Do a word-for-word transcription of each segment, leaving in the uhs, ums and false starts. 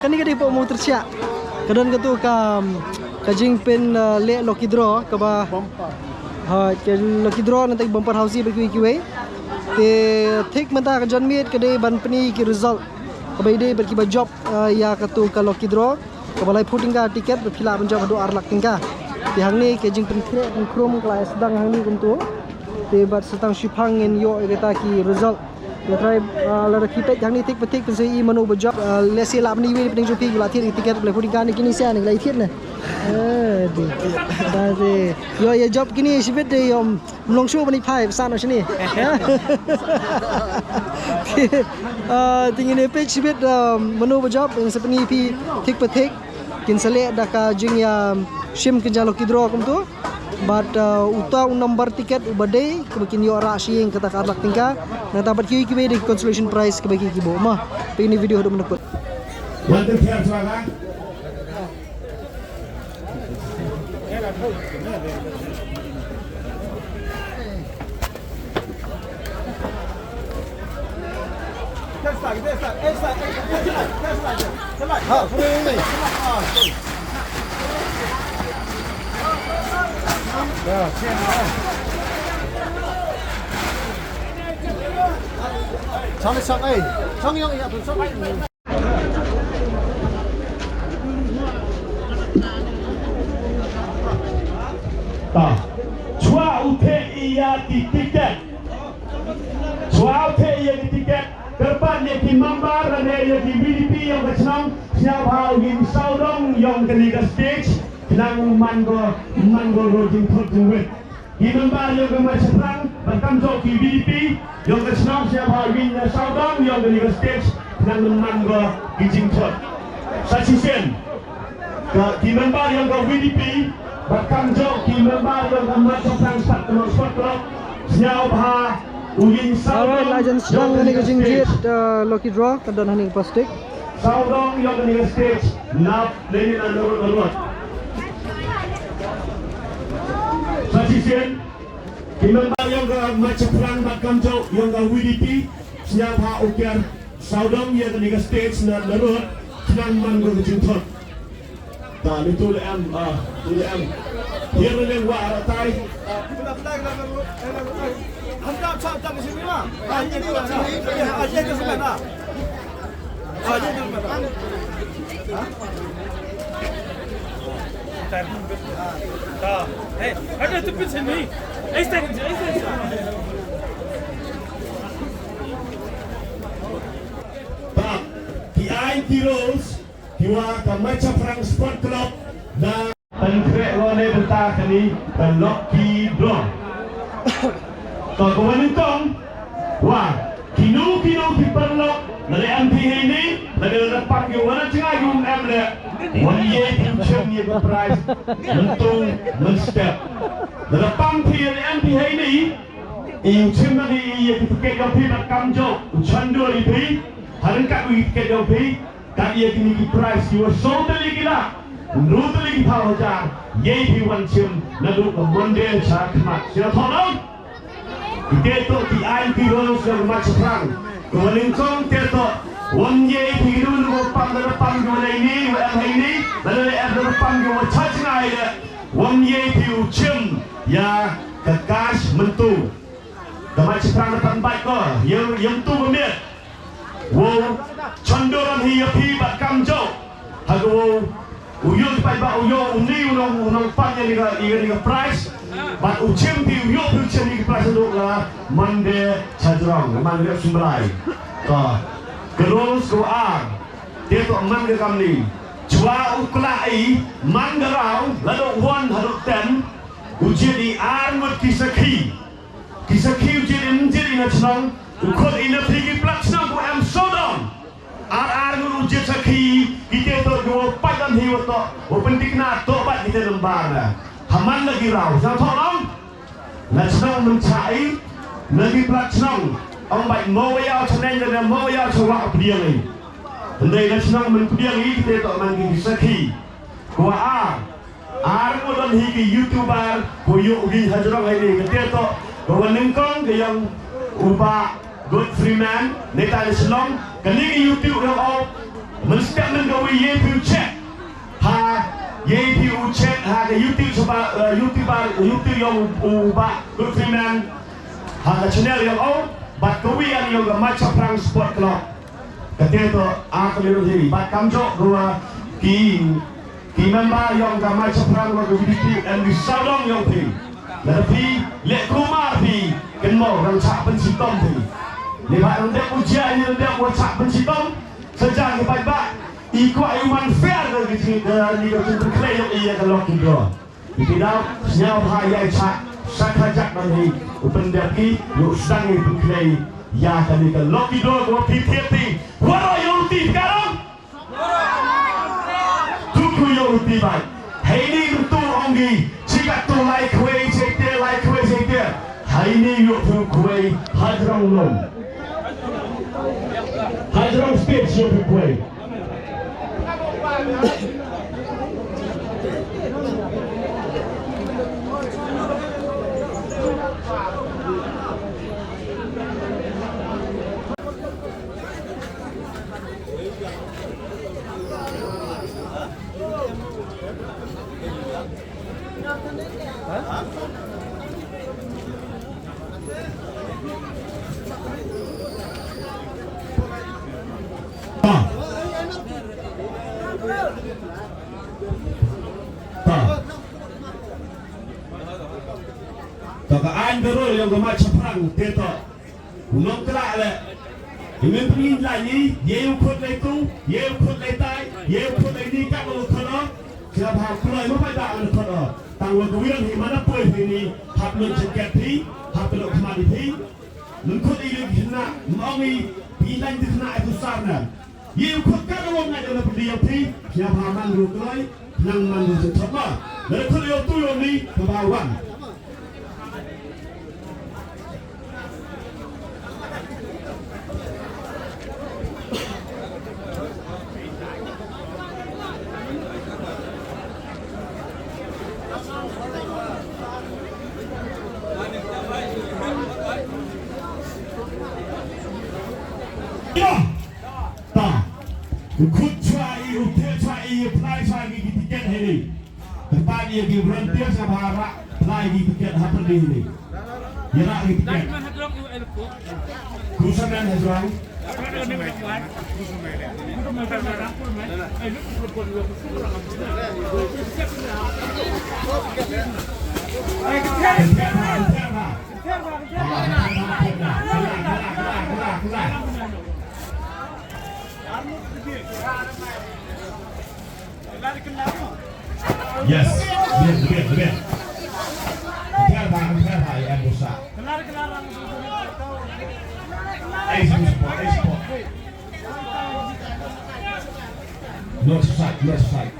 Kane ka dei pok mo tyrchiah. Ka don katu ka, ka jingpyn, uh, leh lucky draw kaba. Ha, ka lucky draw nangta bumper housie bad kiwei kiwei. Te thik mynta ka janmiet ka dei ban pyni ki result kaba ïadei bad kiba jop, uh, ïa katu ka lucky draw. Kaba laiphew tyngka ticket bad phi lah ban jop haduh ar lak tyngka. Te hangne ka jingpynkhreh pynkhrum ka la sdang hangne kumtu. Te bad sa tang shiphang ngin ïoh ïa kita ki result. Nga trai, ah, lada phi peit hangne thik pa thik phin sa ïohi mano ba jop, ah, lehse lah ban ïohi pdeng jong phi, la thied ticket, la puding kane kine sha ne la thied ne. Eh, di. Sa te. Ïoh ïa jop kine shibit de ïoh long shuh ban ïa phai ba san shane. Ah, te ngin ïa peit shibit, ah, mano ba jop, ngin sa pyni phi thik pa thik. Kin sa leh da ka jingïashim kynja lucky draw kumtu. Bad, uh, uta u number ticket uba dei kaba kin ïoh rah sha ïing kata ka ar lak tyngka. Nangta bad kiwei kiwei de consolation prize kaba ki ki buh. Mo, peit ïa kane ka video haduh mynta kut. Wan tyrkhia shuwa ka. Ta. Shuwa u theh ïa ki ticket. Shuwa u theh ïa ki ticket. Kyrpad ïa ki member lane ïa ki V D P ïong ka chnong. Sngewbha u ïeng sawdong ïong kane ka stage. Khnang man ko, man ko ruh jingthut jingwit. Ki member ïong ka Machaphrang bad kamjooh ki V D P ïong ka chnong sngewbha ïeng sawdong ïong kane ka stage khnang man ko ki jingthut. Sa shisien. Ka ki member ïong ka V D P bad kamjooh ki member ïong ka Machaphrang Sport Club, Sport Club sngewbha u ïeng sawdong. Alright, la jan sdang kane ka jingjied, uh, lucky draw ka don hangne plastic. Sawdong ïong kane ka stage nap lane na nurut nurut. Sa shisien ki member ïong ka Machaphrang bad kamjooh ïong ka V D P sngewbha u kiar sawdong ïa kane ka stage na nurut khnang man ko ka jingthut. Ta ni tu le em, ah, tu le em. Hiar le wa ara tai. Hey, ada tu pun sini. Ai, tak, ai, tak. Ba, ki ai ki rules, ki wa ka Machaphrang Sport Club, da. Pynkhreh lane bynta kane ka lucky draw. Ka ka wan nyngkong wa kino kino ki paralok lane M P heini lane lada pang ki wan jngai ki um em le wan ye ki u chim ye ka prize mynta mynstep. Lada pang phi lane M P heini i u chim lane i ye ki tiket yong phi bad kamjooh u chandor i phi. Haryngkat u i tiket yong phi. Kat ïa kine ki prize ki wa saw tylli ki lak, hynriew tylli ki phew hajar, ïa phi wan shim naduh ka Monday sha khmat. Sngewthuh nong? Kito ki ai ki rules jong ka Machaphrang. Ka wa nyngkong kito, wan ïa phi ki dun wa pam da pam ki wa nei ni, wa em hei ni, da da em da pam ki wa cha jngai le, wan ïa phi u shim ïa ka cash mynta. Ka Machaphrang da pam bait ko, ïa, ïa mynta ba miet. Wow, chandor hi ïa phi bad kamjooh. Ha ka wow, u ïoh pat ba u ïoh u ni u nong, u nong pan ïa ni ka, ïa ni ka prize. Bad u chim phi u ïoh phi u chim ni ka prize duk la Monday cha jrong, man rep symblai. Ka, ka rules ka ar. Te to man ka kam ni. Chwa u kla i, man ka raw, la dok one haduh ten. U jied i ar ngut ki sakhi. Ki sakhi u jied im jied i na chnong, u khot i na phi ki plat chnong ku em sodong. Ar ar ngut u jied sakhi, kito to ki wa pat dang hi wa to, wa pyntikna to bad kito nambar na. Haman la ki raw, sa to nong. Na chnong Mynchai, na ki plat chnong, ong bad mo wa yaw chaneng na mo wa yaw chawa pdiang i. Ndai na chnong Mynpdiang i kito to man ki sakhi. Ku wa ar, Ar ngut don hi ki YouTuber, ko ïoh u ging hajrong hai ni, kate to, ka wa nyngkong ka ïong u Bah Godfrey Man, neta ni Shillong, kane ka YouTube ïong o, Mynstep mynta ïa phi u check. Ha, ïa phi u check ha ka YouTube, sha ba, eh, YouTube, YouTube ïong u Bah Good Freeman. Ha ka channel ïong u, bad ka wi an ïong ka Machaphrang Sport Club. Kata to, a ka lyrong hi, bad kam jok ka wa ki, ki member ïong ka Machaphrang wa ka V D P and ki sawdong ïong phi. Lada phi leh kumar phi, kynmaw rang chah pynshitom phi. Leh ba rang dep u jia, ni rang dep wa chah pynshitom. Sa jan ka paidbah, i kwah i man fair ka jing ka ni ka jingpynkhlei ïong i ïa ka lucky draw. Phi dau sñiawbha ïa i chah, sa khajiak ban hi u pyndep ki, u sdang i pynkhlei ïa kani ka lucky draw ko phi thied phi. Waroh ïoh ruti phi ka ong? Tu ku ïoh ruti bai. Heini rutu ong ki, chi katto lai khwai cheite, lai khwai cheite. Heini ïoh tu khwai hajrong lum. Hajrong stage ïoh tu khwai. To ka aiñ ka rul ïong ka Machaphrang te to. U nongklah leh. Ïa men pynïaid lait ngi, ïa u khot leit tu, ïa u khot leit tai, ïa u khot leit ni, katba u khot o. Sha ba u kloi mo paidbah u khot o. Tang wa ka wi rang hi mana poi phi ni, hap lut jaket phi, hap lut khmat phi. Lyngkot i leh khynnah, ym ong i, phi laiñ khynnah i tu sar na. Ïa u khot kat u ong nga jong na phi ïa phi, ïa ba man ru kloi, nang man ru jingchok ma. Lyngkot ïa u tu ïa u ni, ka ba wan. Ïa. Ta. U khot chwa i, u theh chwa i, u apply chwa ki, ki tiket hini. Kyrpad ïa ki volunteer sa ba rah apply ki tiket ha pyrdi hini. Ïa rah ki tiket. Khusamen hajrong. Yes. Bien, bien, bien. Biar bang, biar bang, ya, busa. Ace, ace, ace. Not side, not side.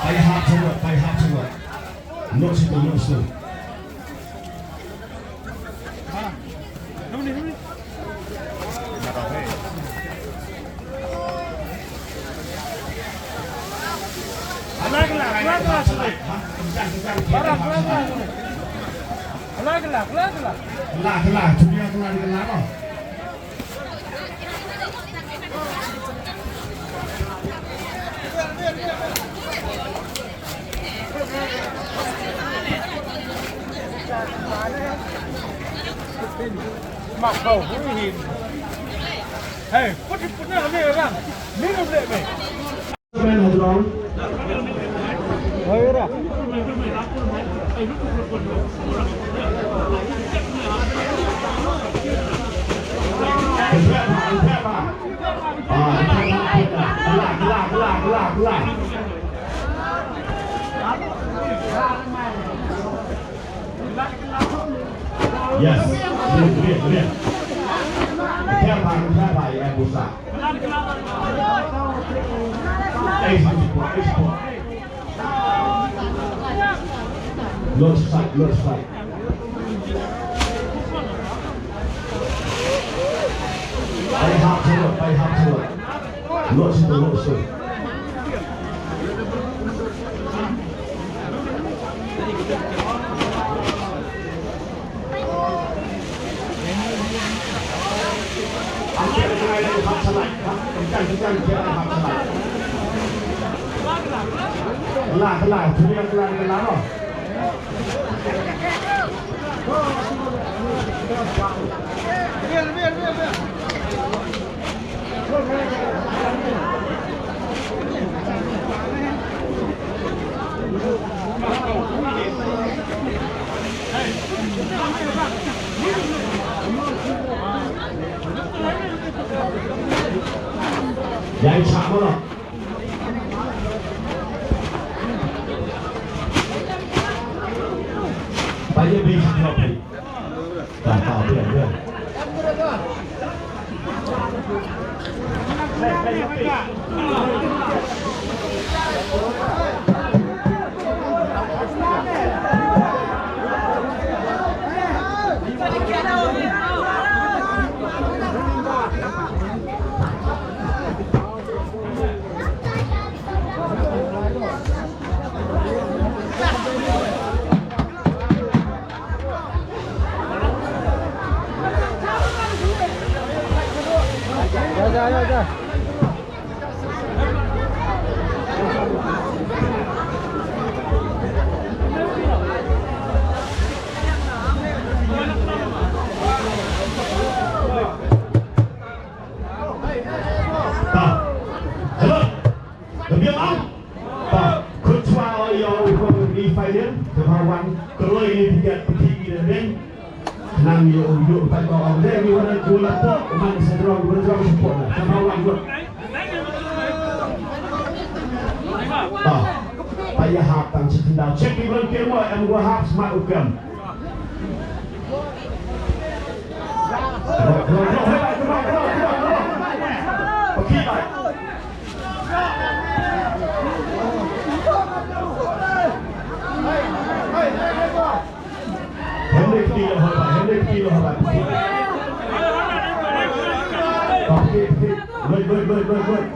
Pay hard to work, pay hard to work. Not slow, not slow. Hey, put it, put it on there, man. Leave it there, man. Yes. Clear, clear, clear. Clear ba, clear ba, ïa busa. Ace, ace, ace. Left side, left side. Pay hard to work, pay hard to work. Left side, left side. Ïa i chah mo lo. Paya bi shi thop hi. Ta ta bi bi. Ta. Hello. Ka biang am. Ta. Khun chwa o ïa u ko ni final. Ka ba wan kloi ni tiket peti ni den. Nang ïa u ïa u tai ko am den ni wan ku la po. Man sa drong wan drong support la. Ka ba wan wan. Ta. Pa ïa hap tang chi tindal. Check ni wan kir mo em go hap smat u kem. Wait, wait, wait, wait, wait.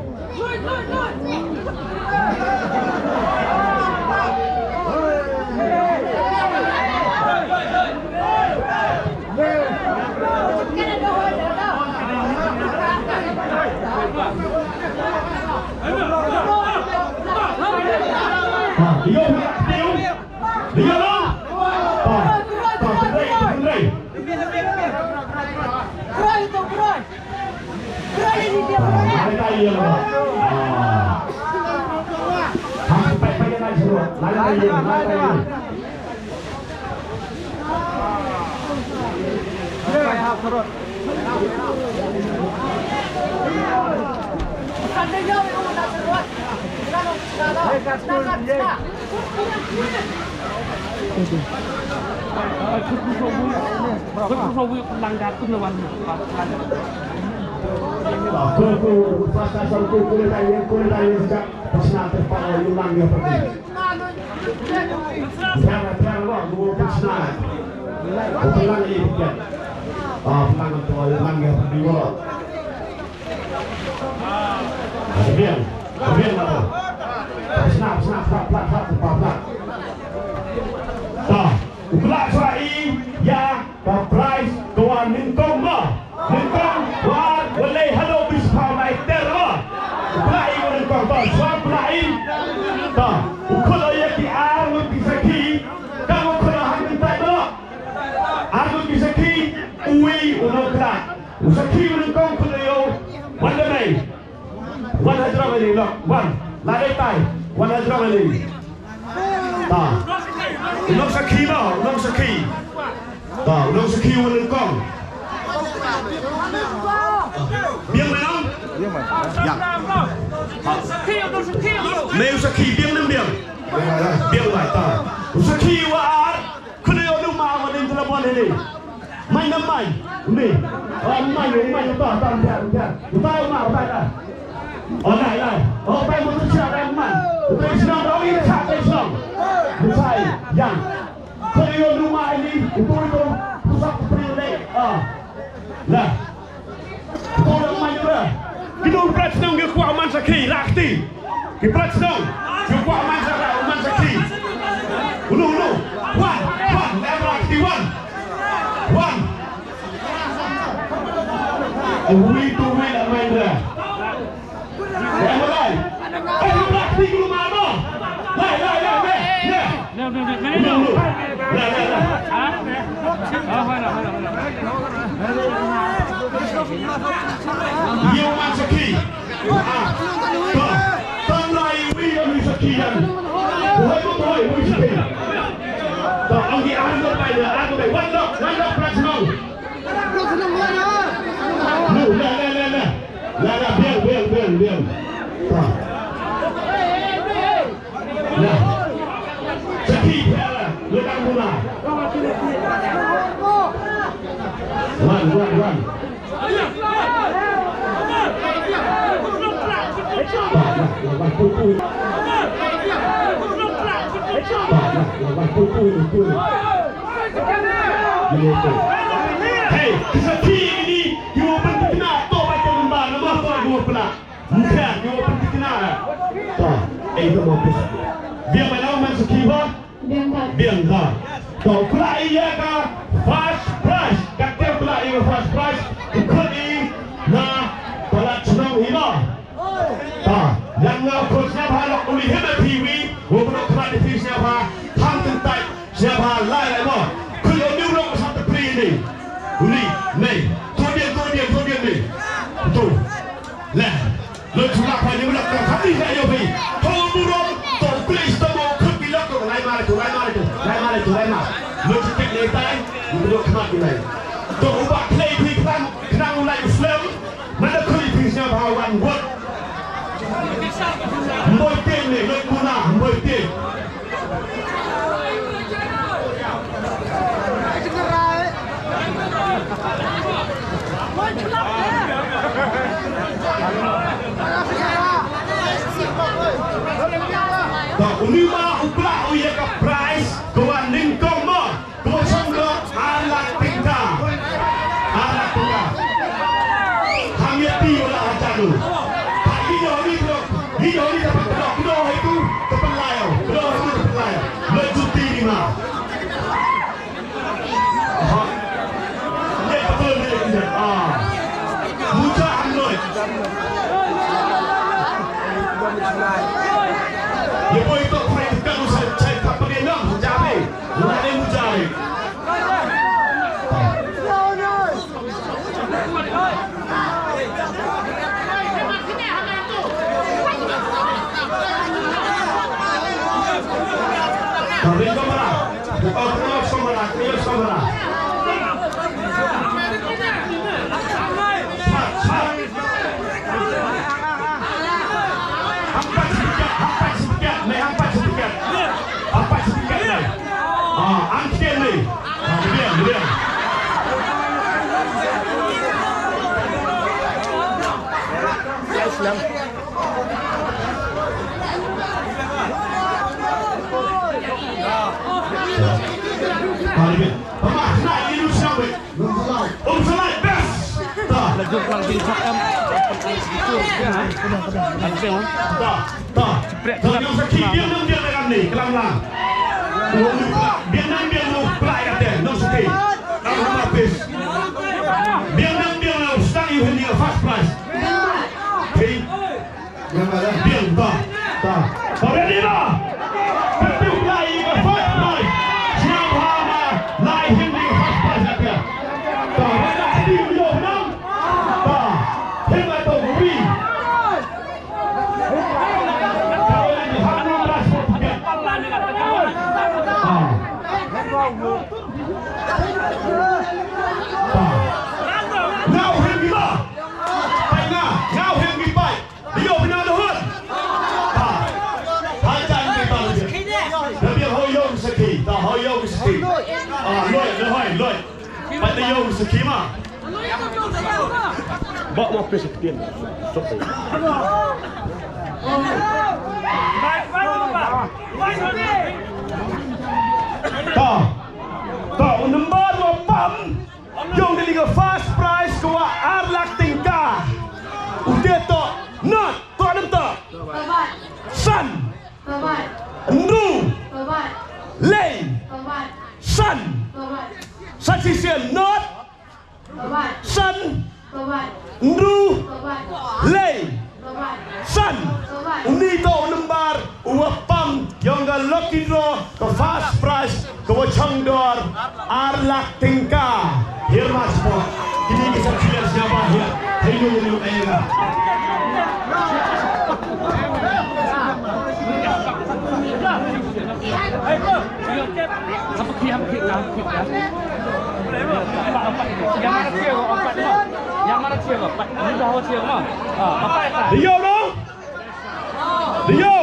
Biang, biang lah tu. Snap, snap, snap, snap, snap, snap, snap. Ta, u kla chwa i, ïa, ka prize, ka wa nyngkong ma. Nyngkong, wa, wa lei halo bis pa mai ter ma. U kla i, wa nyngkong, ta, chwa kla i. Ta, u khot ïa ki ar ngut ki sakhi, ka u khot ha ngi tai ma. Ar ngut ki sakhi, uwi, u nongkla. U sakhi u nyngkong khun ïa u, wan da mei. Wan hajrong ani, lok, wan. La dei tai, wan hajrong ani. Ta. U nongsakhi no, u nongsakhi. Ta, u nongsakhi u nyngkong. Biang mei nong? Biang mei. Ya. Mei u sakhi, biang nem biang. Biang mei, ta. U sakhi wa ar. Khun ïa u ma wa ding telefon ini. Mai na mai. Ni. Oh, mai, mai, uta, uta, uta, uta. Uta, uta, uta, uta. Oh, lai, lai. Oh, bai mo tu siap, bai man. Uta isnam, oh, ini siap, bai isnam. Utai, yang. Khun ïa u ma ini, utu, utu. Pusat, utu, utu, ah. Lah. Ki nong pret shnong ki kwah man sakhi, la kti. Ki pret shnong ki kwah man sakhi, man sakhi. Unu, unu. Wan, wan, em la kti, wan. Wan. Wi tu wi la main dah. Dah mulai. Eh, dah mulai. Ni dulu mana? Lai, lai, lai, lai. Lai. Lu, lu. Lai, lai, lai. Ïa u man sakhi. Ah. Tang, tang lai wi ïa u sakhi ïa. Hoi, hoi, wi sakhi. Tang, ang di ang bai, ang bai. Wan dok, wan dok plat shnong. Lu, la, la, la, la. La, la, biang, biang, biang, biang. Ta. La. Sakhi, biang, la. Lu dang mula. Wan, wan, wan. Ta, la, la, wan, pui, pui. Ta, la, la, wan, pui, pui, pui. Hei, ki sakhi ini, ki wa pynthikna, to ba ki mynba, namar to ki wa pynthikna. Mungkin, ki wa pynthikna. To, eh, to mo pis. Biang ba ïa u man sakhi ba? Biang ba. Biang ba. To, pynlait ïa ka first prize. Katno pynlait ïa ka first prize? Khot i na palat shnong i ba. Ta, ïa nga khot sñiawbha lok uni hima phi wi, wa kano khmat phi sñiawbha, thang tyntai, sñiawbha lai lai mo. Khot uni u lok sa ta pri ni. Uni, nei. Tu dien, tu dien, tu dien ni. Tu. Le. Lo chula pa ni lok ka khati sa yo phi. Ho burom, to kli sto mo khot ki lok to lai ma le tu, lai ma le tu, lai ma le tu, lai ma. Lo chikek ni tai, ni lo khmat ni lai. To uba play phi khnang, khnang u lai u slem. Manda kuli phi sñiawbha wan vote. Mboi tieng ne, loi kuna, mboi tieng. Ba uni ma u pla u ïa ka prize, ka wan nyngkong ma. Kaba chong ka ar lak tyngka. Ar lak tyngka. Ham ïa ti wala ha jadu. Ha i yo ni bro. I yo ni dapat bro. Bro itu dapat layo. Bro itu dapat layo. Lo juti ni ma. Ha. Ye betul ni. Ah. Mucha ham lo. Ye boy to pray ka usah cai kapal ni. Jabe. Wala ni mucha. Hangpai sha tiket, hangpai sha tiket, mei, hangpai sha tiket. Hangpai sha tiket, mei. Ah, ang tiket, mei. Ah, diam, diam. Ah, diam. Pama, na, ini lu siapa? Um Salai best. Ta. La jong klang tin chak em. Ta. Ta. Ta, ïa u sakhi biang nam biang nam ni, klang lang. Biang nam biang nam pla ïa te, nam sakhi. Nam nam pis. Biang nam biang nam stang ïa u hynñiew first prize. Hey. Biang ta, ta. Ba ready ba? Kyntu lai ïa ka first prize. Sñiawbha ba lai hynñiew first prize ïa ka. Ta, ready, kyntu ïa u nang. Ta, hynñiew to wi. Ta, ready, ha nang ras mo tiket. Ta. Ta. Nau hynñiew ba. Pai na, nau hynñiew ba. Ïoh pynah dahun. Ha. Ha jan ki ba. Da biang ho ïoh sakhi. Da ho ïoh sakhi. Ah, loi, loi, loi. Pat da ïoh sakhi ma. Ba ma pes sakhi. Sok. Ta. Ta, u number wa pam. Jong ka liga first prize ka wa ar lak tyngka. U te to, not, to, nem to. San. Nru. Lei. San. Sa shisien, not. San. Hynriew lei san. Une u dei u nombar uba pang ïa ka lucky draw ka first prize kaba shong dor ar lak tyngka. Hiar ma sport. Kine ki sa clear siapa hiar. Hello, hello, hello. Rio no? Rio.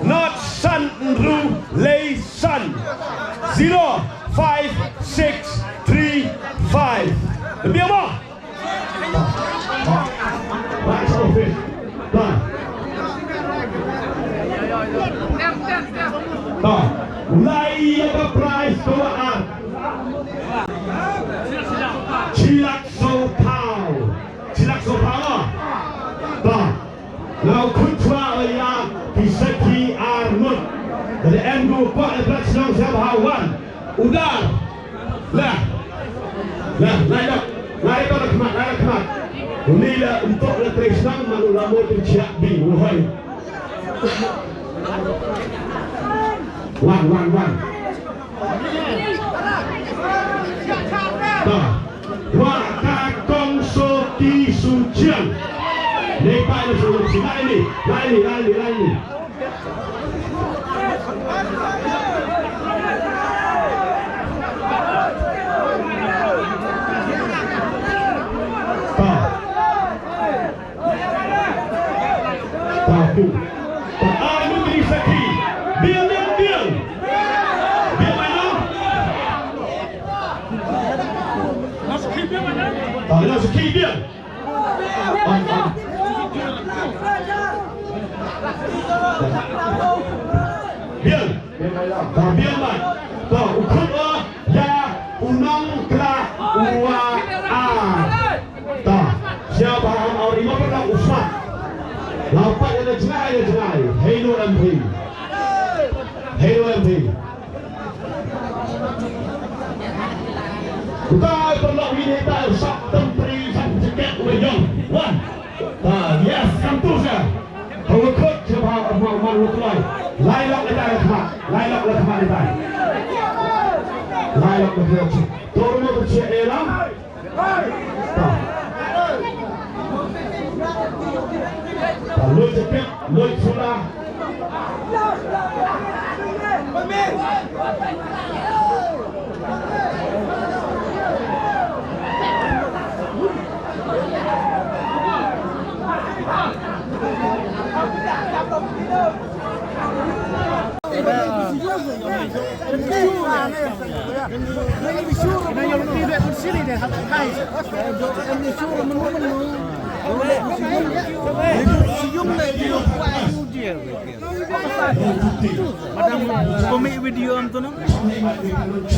Not san hynriew lei san. Zero five six three five. Lebih apa? Lai ïa ka prize to ar. Shi lak soo phew. Shi lak soo phew. Nga u khun chwa ïa ki sakhi ar ngut. Lada em u kwah ïa ka shnong sha bha wan. U Dar. Lah. Lah, lai dok. Lai dok la khmat, lai dok khmat. Uni la untuk la trei shnong manu la mo tu chiak bi u hoi. Wan, wan, wan. Ta. Wa ka kong so ki su chiang. Ni pai ni su chiang. Lai ni, lai ni, lai ni, lai ni. Ta. Ta tu. Ta ai mu bini sakhi. Biang, biang, biang. Biang mana? Ta biang sakhi biang. Biang. Ta biang man. Ta u khun o ïa u nong kla u wa a. Ta, siapa ham au ri ma pernah usah. Lapat ïa na jngai, na jngai. Hei no M P. Hei no M P. Utai pernah wini ta usah tempri san jaket uba yong. Wan. Ta, yes, kam tu sa. Hau khot siapa ham au man lu kloi. Lai lok ita khma. Lai lok la khma ita. Lai lok la khma. Tor mo tu sia elam. Madam, kami video am tu no?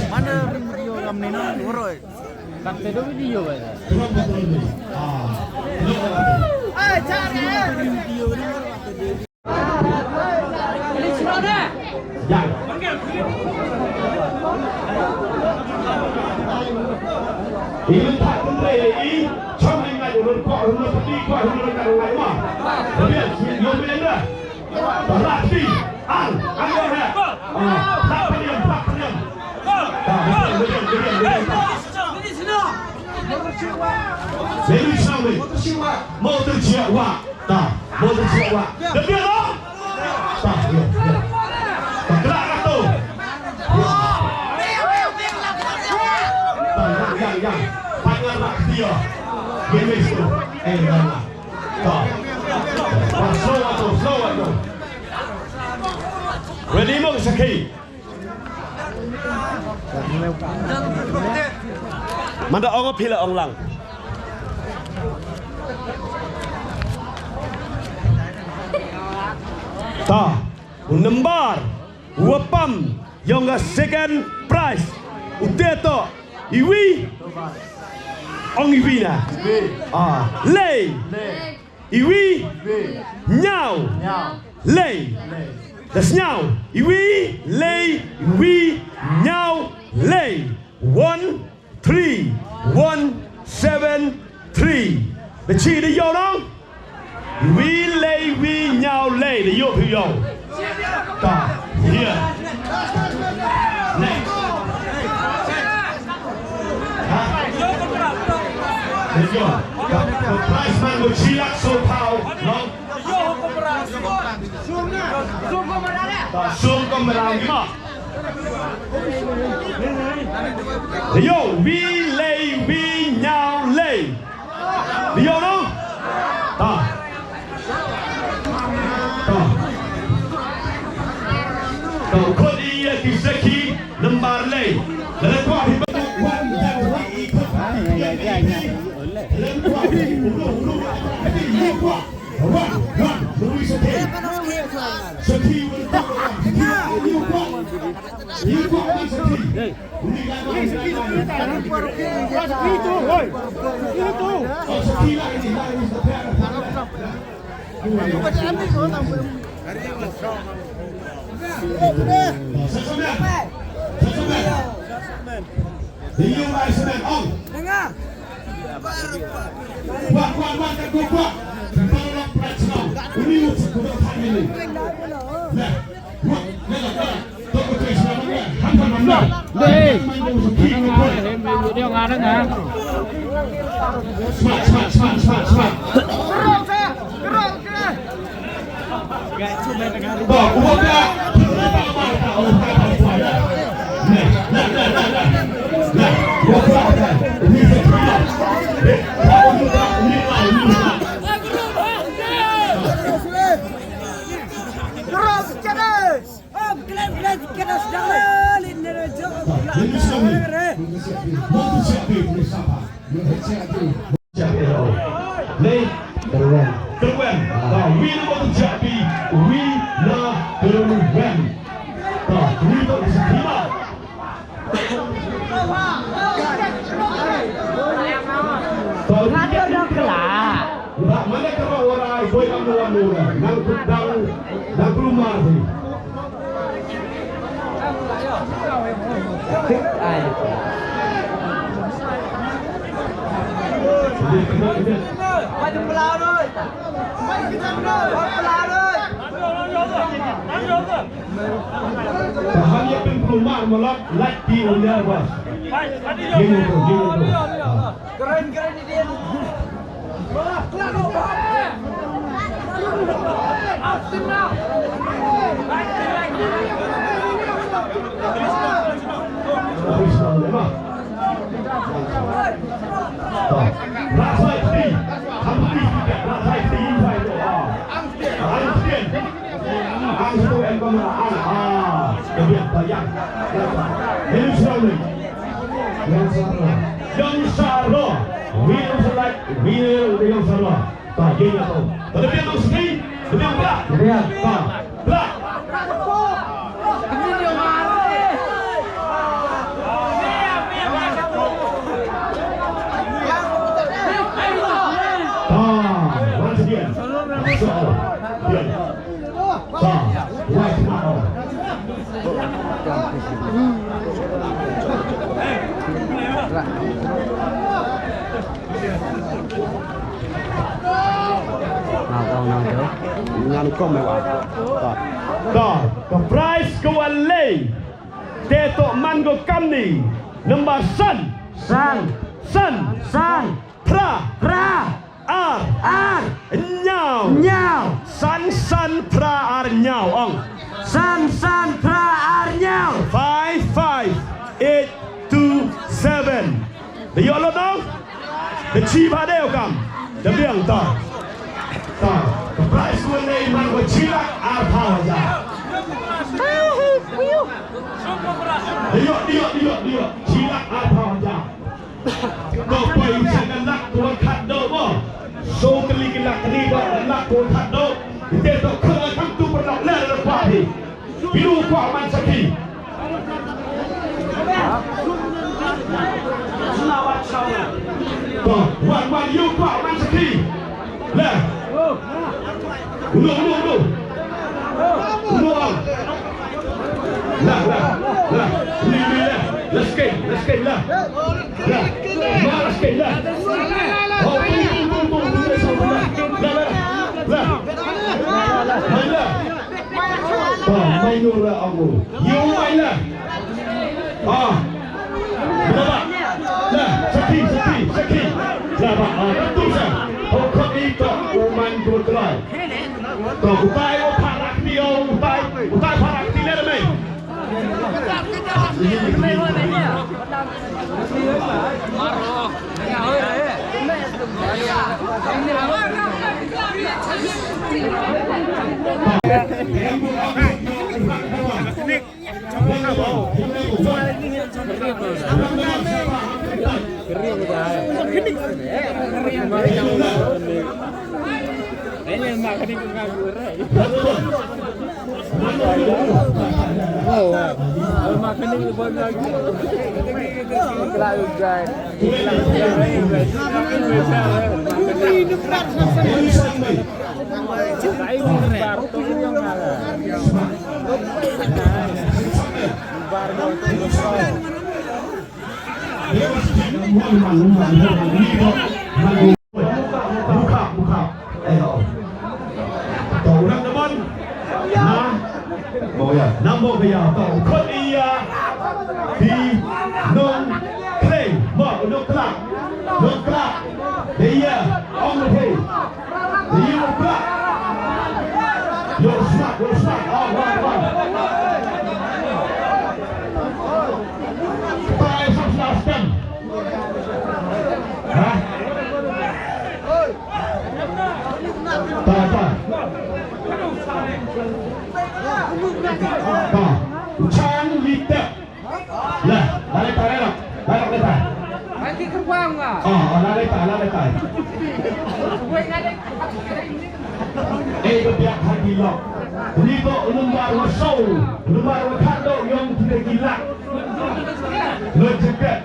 Mana video am ni no? Waroi. Kata tu video ba. Ah, cari. Video ni. Yang. Ini tak kena ini, cuma ingat ulun kok ulun peti kok ulun kat rumah. Tapi yang belum ada. Berarti ang, ang dia. Ah, tak pediam, tak pediam. Ah, pediam, pediam, pediam, pediam. Jadi sama. Mau tersiap, wah. Ta, mo tu siap wah. Dia dia lah. Ta, ya, ya. Ta, kelak kat tu. Ta, yang, yang, yang. Pangan rak dia. Gemes tu. Eh, dah lah. Ta. Ta, slow atu, slow atu. Ready mo sakhi. Manda ong phi la ong lang. Ta, u nombar uba pam ïa ka second prize u te to iwi. Ong iwi na. Ah, lei. Iwi. Hynñiew. Lei. Lei. Lei. Hynñiew. Iwi. Lei. Iwi. Hynñiew. Lei. One three one seven three. Da chi da ïoh nong. Wi lei wi ñiaw lei da ïoh phi ïoh. Ta. Here. Next. Ha? Da ïoh. Ka prize man ko chi lak so pau. Nong. Ta sum ko mrang ma. Da ïoh wi lei wi ñiaw lei. Ïoh no? Ta. Ta. Ta u khot ïa ki sakhi nambar lei. Lada kwah hi ba wan jan hi i khot. Lada kwah hi ulu ulu ulu kwah. Wan wan ulu sakhi. Sakhi wan kwah. Sakhi wan kwah. Wan kwah wan sakhi. Dei. Nga nga nga nga. Smart, smart, smart, smart, smart. Ba, uba ka. Lei. Kerwen. Kerwen. Ah. Ba, wi na ba tu japi, wi na kerwen. Ba, wi tu isi kima. Ba, wi tu isi kima. Ba, mana ka ro warai, boi ka mo mo. Nang kudang, nang kulumar si. Tahan ïa pynkulmar malak, lait ki ulia bas. Gini tu, gini tu. Keren, keren ni dia. Young Saro. Wi Young Saro. Wi Young Saro. Ta, ïa ïa to. Ta, da biang to sngi, da biang pla. Da biang. Ta, pla. Ta, once again. So, biang. Ta, right now. Ngan ong nang jo. Ngan kom me wa. Ta. Ta. Ka prize ka wan lei. Te to man ko kamni. Number san. San. San. San. Phra. Phra. Ar. Ar. Ñiaw. Ñiaw. San san phra ar ñiaw ong. San san phra ar ñiaw. Five five eight two seven. Da ïoh lut nong? Da chi ba dei u kam. Da biang ta. Ta. Ka prize wan lei man wa chi lak ar phaw hajar. Da ïoh, da ïoh, da ïoh, da ïoh. Chi lak ar phaw hajar. Ko poi sa ka lak ko khat do mo. So kali ki lak ni ba lak ko khat do. Ite to ko kam tu pernah ler pa hi. Biru ko man sakhi. Ko wan wan yu ko man sakhi. Le. Ulo, ulo, ulo. Ulo. La, la, la. Ni, ni, la. La sikit, la sikit, la. La. Ma, la sikit, la. Oh, tu, tu, tu, tu, tu. Ïa u mai la. Ah. Baba. La, sakhi, sakhi, sakhi. La ba, ah, tu sa. Ho khot i to u man tu kelai. To utai u parak ti o, utai, utai parak ti le mai. Buka, buka. Ayo. To, u dang da mon. Na. Mo ya. Nang mo ya. To, khot ïa. Phi. Nong. Khlei. Mo, nong khlak. Nong khlak. Ïa. Ong phi. Ïa, khlak. Yo, smat, yo, smat. Oh, wah, wah. Five, six, last ten. Ha? Ta, ta. Ta. Chang liter. La, la liter, la. La liter. Nanti ke buang ah. Oh, oh, la liter, la liter. Buat ada. Eh, ka biak ha ki lok. Ni ko u nombar wa saw, u nombar wa khatduh yong kita ki lak. Lo jaket.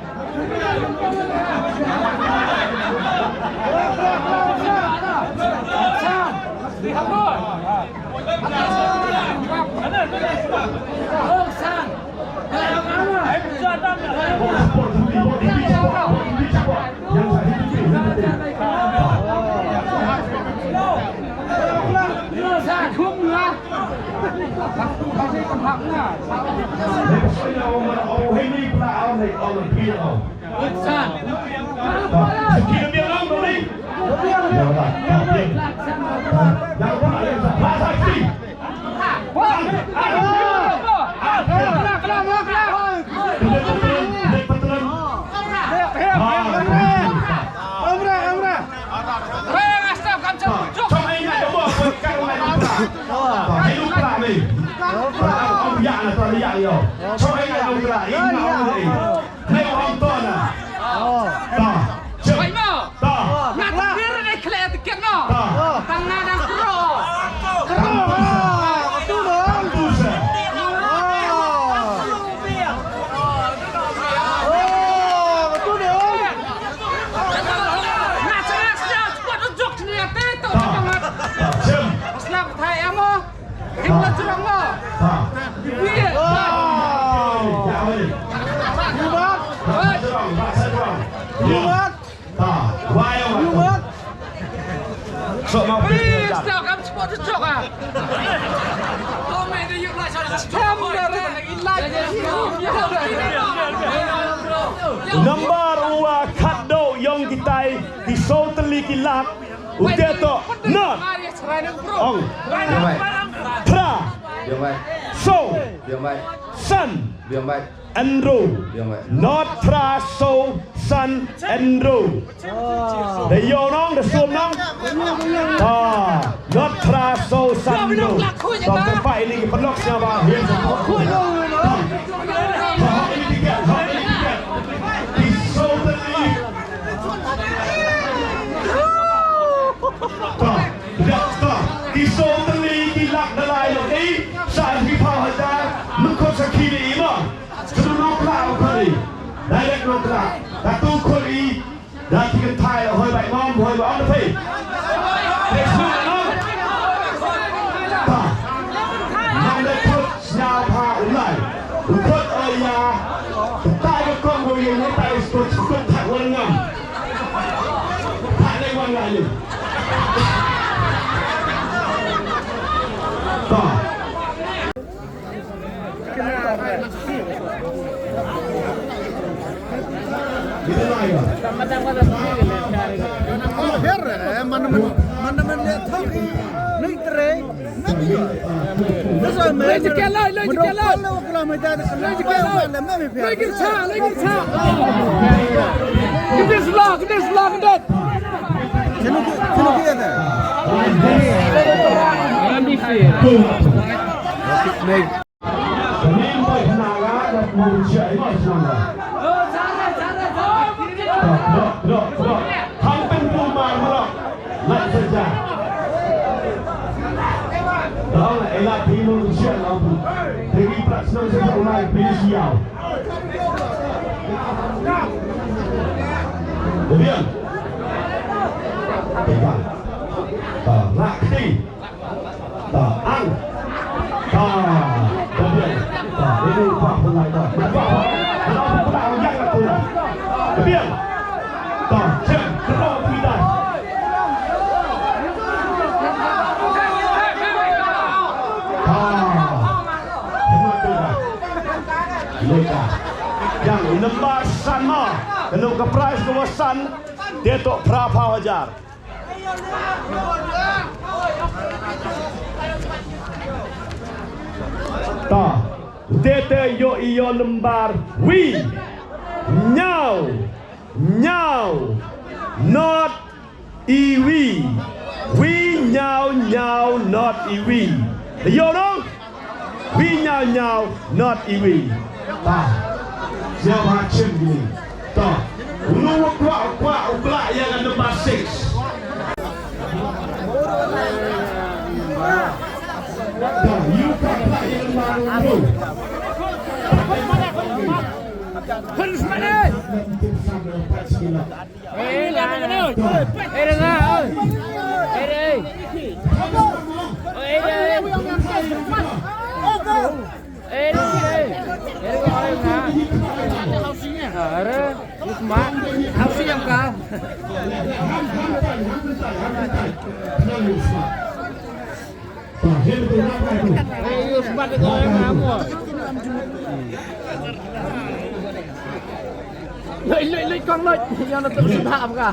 Bai mo. Ta. Nga tbir dei khleh tiket no. Ta. Tang nga dang kro. Kro. Katu dong. Katu sa. Katu dong. Nga sa nga sa spot jok sini ate to. Ta. Jem. Slap thai amo. Him la jrong mo. Ha. Wi. Oh. Ya, wi. Wi. Wi. Wi. Sok ma. Wi, stok am spot jok ah. Nambar u wa khatduh yong kitai ki saw tylli ki lak. U te to. Not. Ong. Phra. Saw. San. Hynriew. Not phra saw san hynriew. Da ïoh nong, da sum nong. Ah, not phra saw san hynriew. To kyrpad ïa ki paralok sngewbha. Yes. Ki saw tylli ki lak da lai lok i sa ki phaw hajar. Mynkhot sa ki ni i ma. Shu nong kla u khot i. Direct nong kla. Katu khot i. Da ki kynthai hoi bai mom hoi bai ong da phi. Dei shu nong. Ta. Nang da khot. Sngewbha u lai. U khot ïa. Kata ka kong ko ïa u tai skut skut thak wan ngam. Thak lai wan lai. Ta. Her, eh, man, man, man, man, le thok, ni tre, na bi. Lei jike lei, lei jike lei. Lei jike lei. Lei kircha, lei kircha. Kedis lah, kedis lah, kedis. Sino ki, sino ki ada? Lei. Rakti. Ta, ang. Ta, ta biang. Ta, ini upah pun lai ta. Upah, upah. Upah, upah, upah, upah. Ta biang. Ta, chen, kena kita. Ta. Hemat tu dah. Leka. Yang nombar san ma. Kena ka prize ka wa san. Te to phra phaw hajar. Ta, te te yo i yo nombar wi. Nyaw, nyaw, not i wi. Wi nyaw nyaw not i wi. Yo no? Wi nyaw nyaw not i wi. Ta. Siapa chem gini? Ta. Unu wa kwah, kwah, u kwah ïa ka number six. Ta, yu ka kwah ïa ka number two. Harus mana? Leit, leit, leit, kong leit. Ïa na tu sdang ka.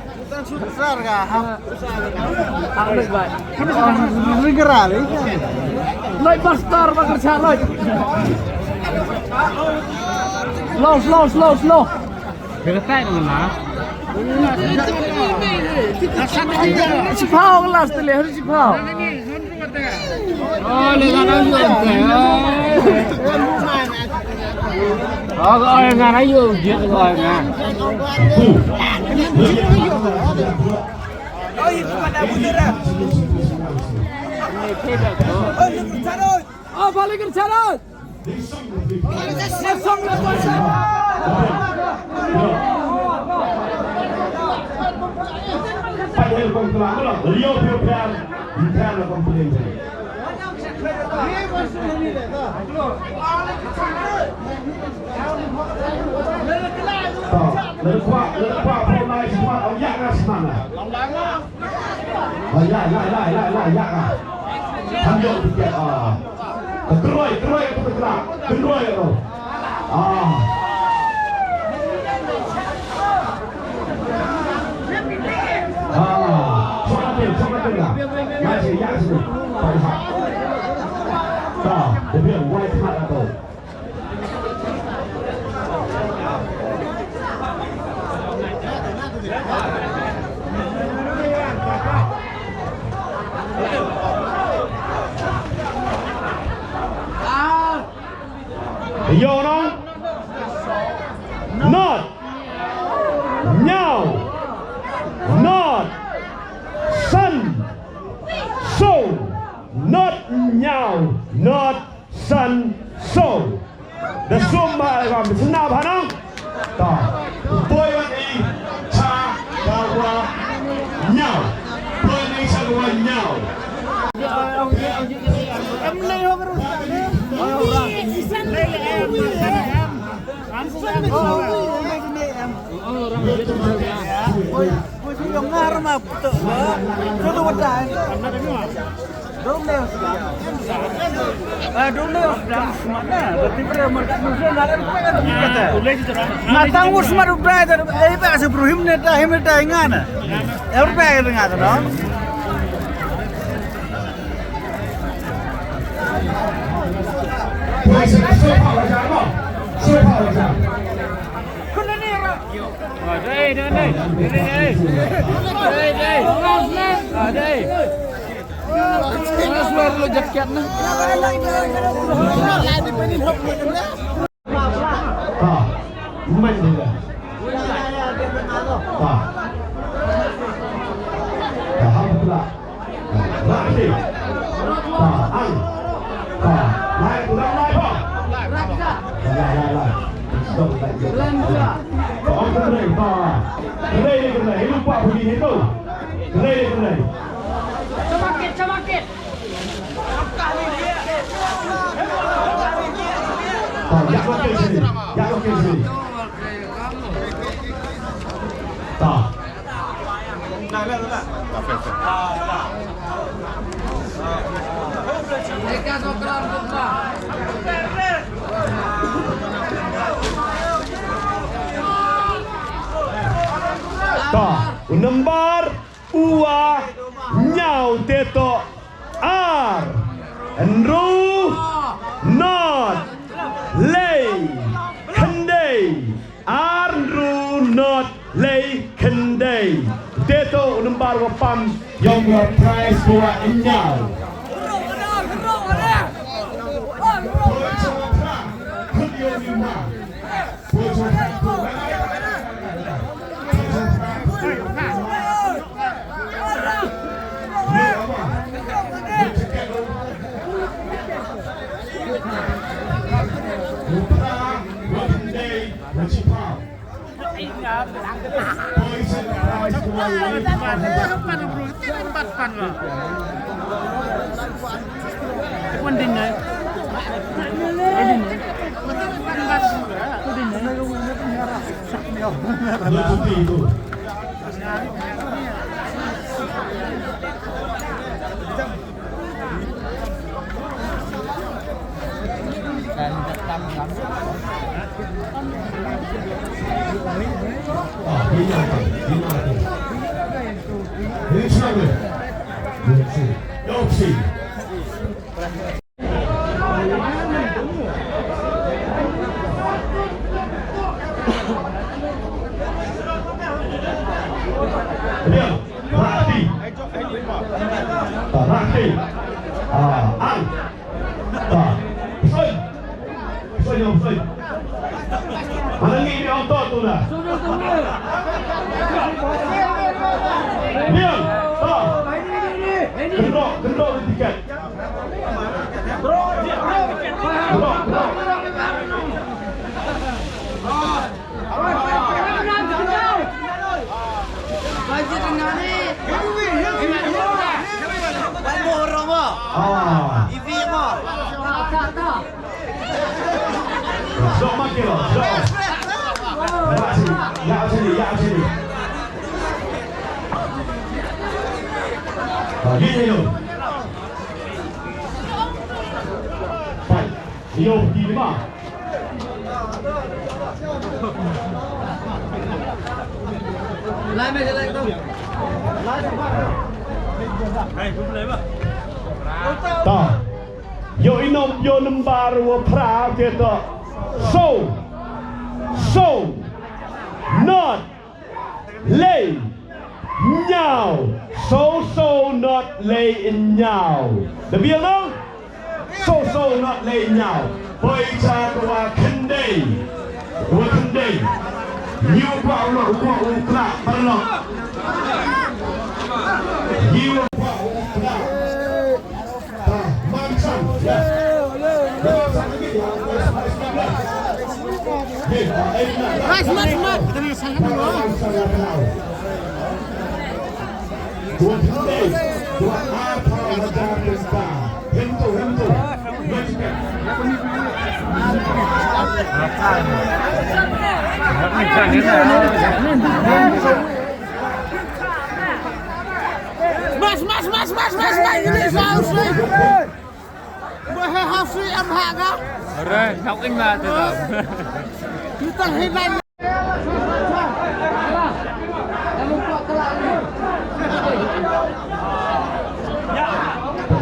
Sar ka. Ang leit bai. Ri ka ra lei. Leit, master, ba ka cha leit. Slow, slow, slow, slow. Ri ka tai na. Chipau last le, chipau. Oh, balik ke sana. Kynroi, kynroi, kynroi, kynroi. Ah. Ah. Chong atil, chong atil la. Mai che, ïa sini. Pai ha. Ta, de biang wai khmat ato. Ïoh noh. Not. Nyaw. Not. San. So. Not nyaw. Not san so. Da sum ba ram sna ba nang. Ta. Poi wan i cha ka wa nyaw. Poi wan i cha ka wa nyaw. Matang wus ma Brother, ei ba se bro, him ne ta, him ne ta, ngana. Every brother ngana, no? Ah, mandi lah. Ah. Ah, ham pula. Ah, rahi. Ah, ang. Ah, lai, lai, lai, bah. Lai, lai, lai. Stop, lai, lai. Ah, ang kena, ah. Kena, kena. Ini lupa bunyi itu. Kena, kena. Semakin, semakin. Ta, ïa ka kem sini. Ïa ka kem sini. Ta. Ta, u nombar uwa ñiaw te to ar hynru not lei khyndai. Ar hynru not lei khyndai. Te to u nombar wa pam ïa u prize wa ñiaw. Rati. Rati. Ah, ang. Ah, psoi. Psoi, psoi. Mana ngi ni auto tu dah. Biang. Ah. Kendok, kendok di tiket. Yo, di lima. Ta. Yo inom yo nombar wa phra te to. So. So. Not. Lei. Ñiaw. So so not lei ñiaw. Da biang no? So so not lei ñiaw. Poi cha ka wa khyndai. Wa khyndai. Ñiu kwa u lo kwa u kla paralok. Ñiu kwa u kla. Mas, mas, mas, mas, mas, mas, ini jauh sih. Wah, hasil em hak ah. Ora, hak ing ma tu. Kita hilang.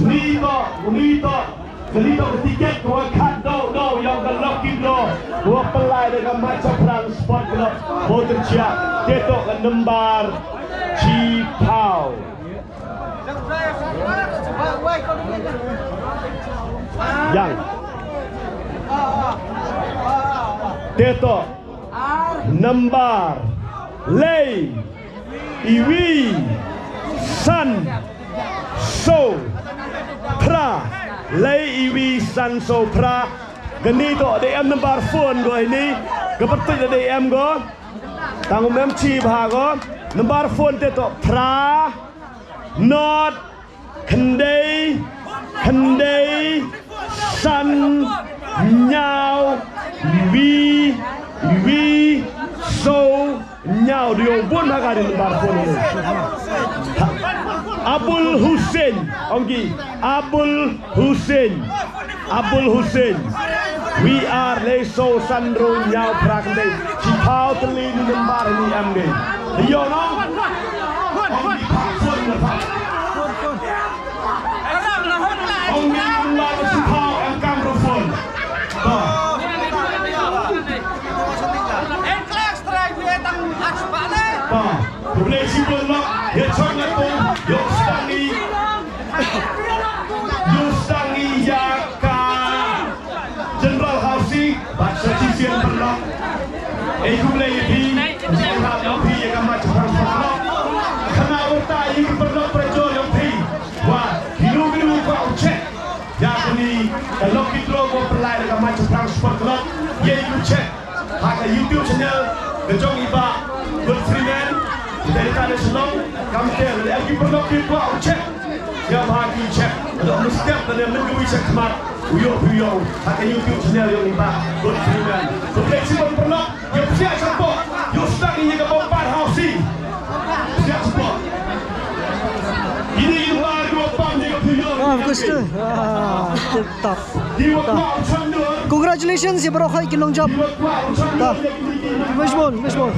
Ni to, ni to, ni to tiket ko khat do do ïa ka lucky draw ko pynlai da ka Machaphrang Sport Club. Ko terchiah te to ka number chipau. Yang. Te to number lei iwi san so phra, lei iwi san so phra. Kani to de em number phone ko ini, ka patut de em ko. Tang mem chi bha ko. Number phone te to phra not khyndai khyndai san ñiaw wi wi so ñiaw. Dio bun ha ka ri number phone. Abul Hussein, ong ki Abul Hussein. Abul Hussein. We are lei so san ro ñiaw phra khyndai. Chipau tylli ni number ni em ni. Dio no. Ong ki phone number. Ong ni number chipau em kam ro phone. To. Ba, khublei shibun lok, ïa chong na tu, ïoh sdang i, ïoh sdang i ïa ka General Housing, bad sa shisien pynlok. Ei khublei ïa phi, jingïarap ïa phi ïa ka Machaphrang Sport Club. Kane wyrta ïa ki pynlok prajur ïa phi. Wa, kino kino kwah u check ïa kane ka lucky draw ko pynlai da ka Machaphrang Sport Club. Ïa u check ha ka YouTube channel ka jong i Bah Godfrey Man. Kita di tane Shillong, kam te, lada ki pynlok ki kwah u check. Ïa ba ki check. Lada u step lada mynta u check khmat. U ïoh, u ïoh ha ka YouTube channel jong i Bah Godfrey Man. So, khublei shibun pynlok, ïa psiah support. Ïoh sdang ïa ka bumper housing. Psiah support. Ah, tip top. Ta. Congratulations ïa baroh khoit ki long jump. Ta. Mashbon, mashbon.